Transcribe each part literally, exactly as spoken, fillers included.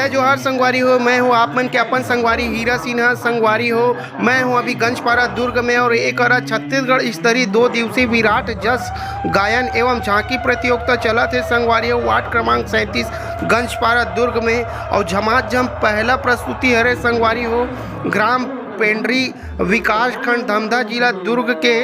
जोहार संगवारी हो, मैं हूं आप मन के अपन संगवारी हीरा सिन्हा। संगवारी हो, मैं हूं अभी गंजपारा दुर्ग में और ये करा छत्तीसगढ़ स्तरीय दो दिवसीय विराट जस गायन एवं झांकी प्रतियोगिता चलत हे संगवारी हो, वार्ड क्रमांक सैंतीस गंजपारा दुर्ग में। और झमाझम पहला प्रस्तुति हरे संगवारी हो, ग्राम पेंडरी विकासखंड धमधा जिला दुर्ग के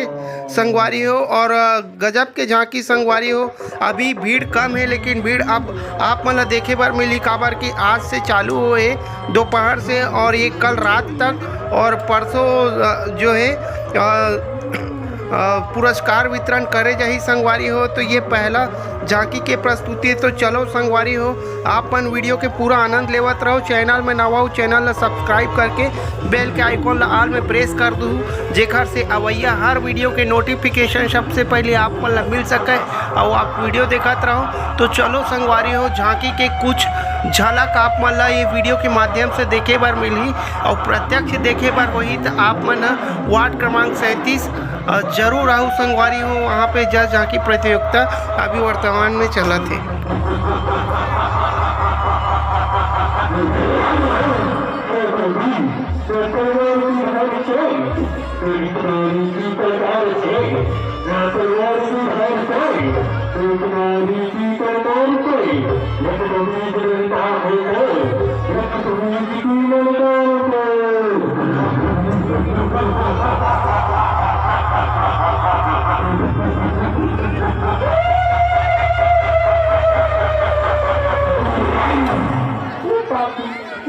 संगवारी हो। और अ, गजब के झांकी संगवारी हो। अभी भीड़ कम है, लेकिन भीड़ अब आप मन ला देखे बर मिलही, काबर कि आज से चालू होए दोपहर से और ये कल रात तक और परसों अ, जो है अ, अ, पुरस्कार वितरण करे जाही संगवारी हो। तो ये पहला झांकी के प्रस्तुति। तो चलो संगवारी हो, आप मन वीडियो के पूरा आनंद लेवत रहो। चैनल में नवा हो, चैनल ला सब्सक्राइब करके बेल के आइकॉन ला ऑल में प्रेस कर दू, जेकर से अवैया हर वीडियो के नोटिफिकेशन सबसे पहले आप मन ला मिल सके और आप वीडियो देखत रहो। तो चलो संगवारी हो, झांकी के कुछ झलक आप मन ला ये वीडियो के माध्यम से देखे बर मिलही और प्रत्यक्ष देखे बर होही तो आप मन ह वार्ड क्रमांक सैंतीस अ, जरूर आहू संगवारी हो, वहाँ पे जस झांकी प्रतियोगिता अभी वर्तमान में चलत हे।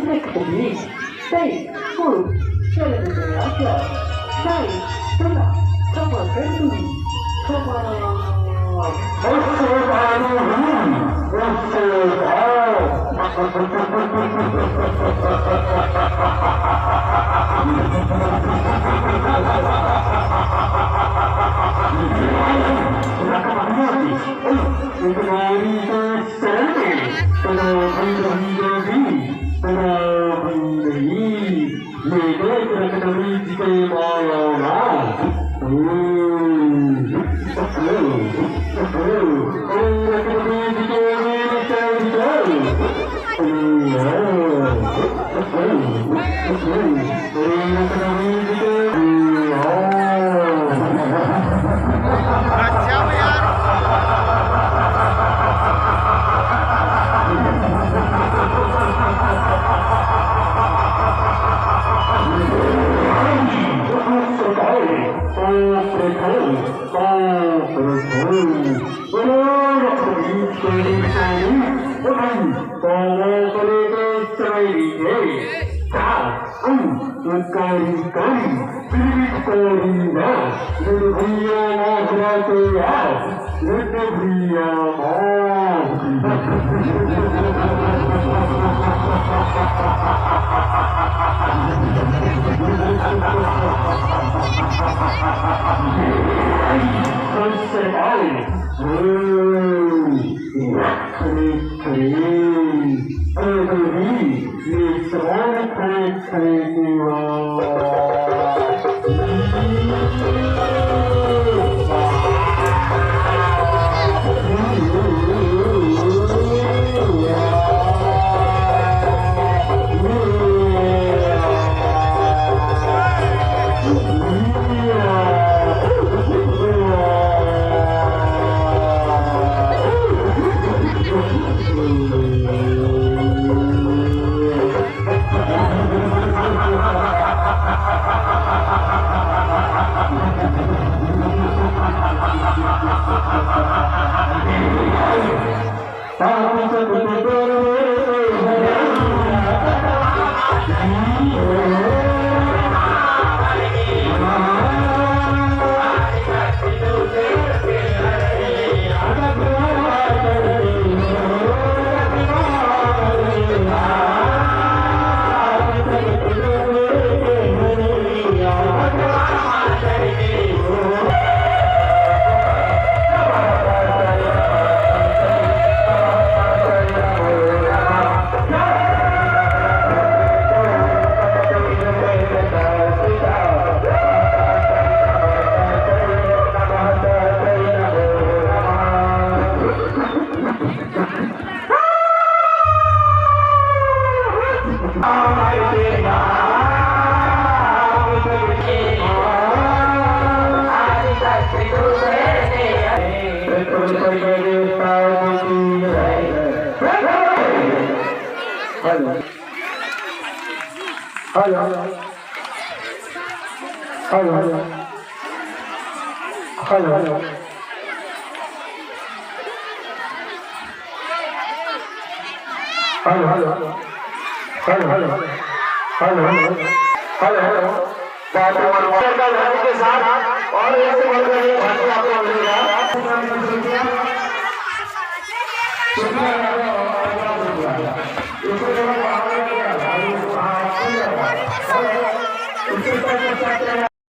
Next, please. Stay. Good. Challenge area. Stay. Come on. Come on. Come on. अच्छा यार। Hello. Hello. Hello. Hello. Hello. Hello. Hello. Hello. Hello. बात हमारे के साथ और एक से बढ़कर एक भाषा आपको मिलेगा।